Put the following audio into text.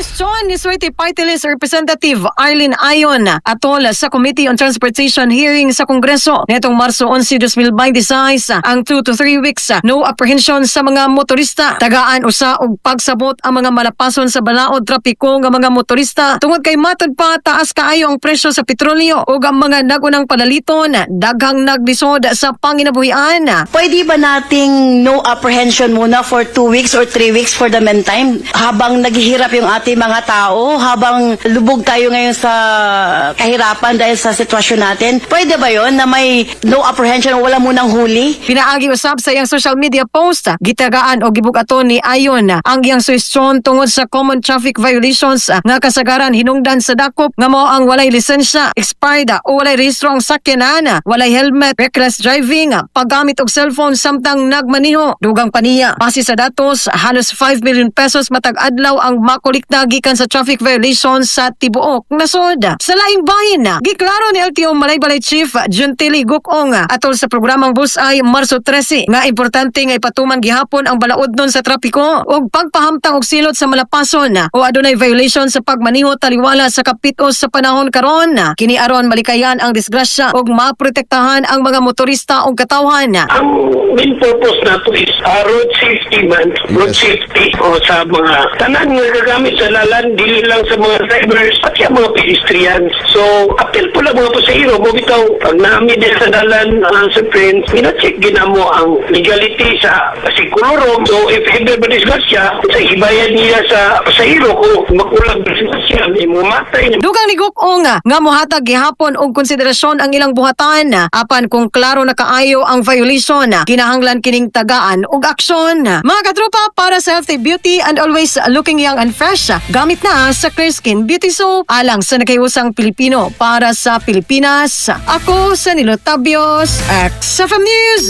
Suhestyon ni Swerte Party List Representative Arlene Ayon atol sa Committee on Transportation hearing sa Kongreso nitong Marso 11, 2026 ang 2 to 3 weeks no apprehension sa mga motorista. Tagaan usa og pagsabot ang mga malapason sa balaod trapiko nga mga motorista tungod kay matud pa taas kaayo ang presyo sa petrolyo ug ang mga nagunang palaliton daghang naglisod sa panginabuhian. Pwede ba nating no apprehension muna for 2 weeks or 3 weeks for the meantime? Habang naghihirap yung ating mga tao, habang lubog tayo ngayon sa kahirapan dahil sa sitwasyon natin, pwede ba yon na may no apprehension, wala munang huli? Pinaagi usab sa iyang social media post, gitagaan o gibugaton ni Ayon ang iyang suhestyon tungod sa common traffic violations nga kasagaran hinungdan sa dakop nga mao ang walay lisensya, expired o walay rehistro ang sakyanan, walay helmet, reckless driving, paggamit og cellphone samtang nagmaniho. Dugang pa niya, base sa datos, halos 5 million pesos matag adlaw ang makolekta gikan sa traffic violations sa tibuok nasod. Sa laing bahin, giklaro ni LTO Malaybalay Chief Gentili Gukong atol sa programang Bus ay Marso 13 nga importante nga ipatuman gihapon ang balaodnon sa trapiko ug pagpahamtang og silot sa malapason o adunay violation sa pagmaniho taliwala sa kapitos sa panahon karon. Kini aron malikayan ang disgrasya ug maprotektahan ang mga motorista ug katawhan. Ang main purpose nato is road safety man, road safety o sa mga tanan nga gagamit sa dalan, dili lang sa mga drivers pati ang mga pedestrians. So, apil po lang mga pasahero mo bitaw pag naami din sa dalan sa friends, mina-check ginamo ang legality sa sikulurom. So, if ever ba disgrasya, sa ibayad niya sa pasahero kung makulang disgrasya, may matay. Dugang ni Gukong nga mohatag gihapon og konsiderasyon ang ilang buhatan, apan kung klaro na kaayo ang violation, kinahanglan kining tagaan og aksyon. Mga katropa, para sa healthy beauty and always looking young and fresh, gamit na sa Clear Skin Beauty Soap alang sa nakahiusang Pilipino para sa Pilipinas. Ako sa Nilo Tabios, XFM News.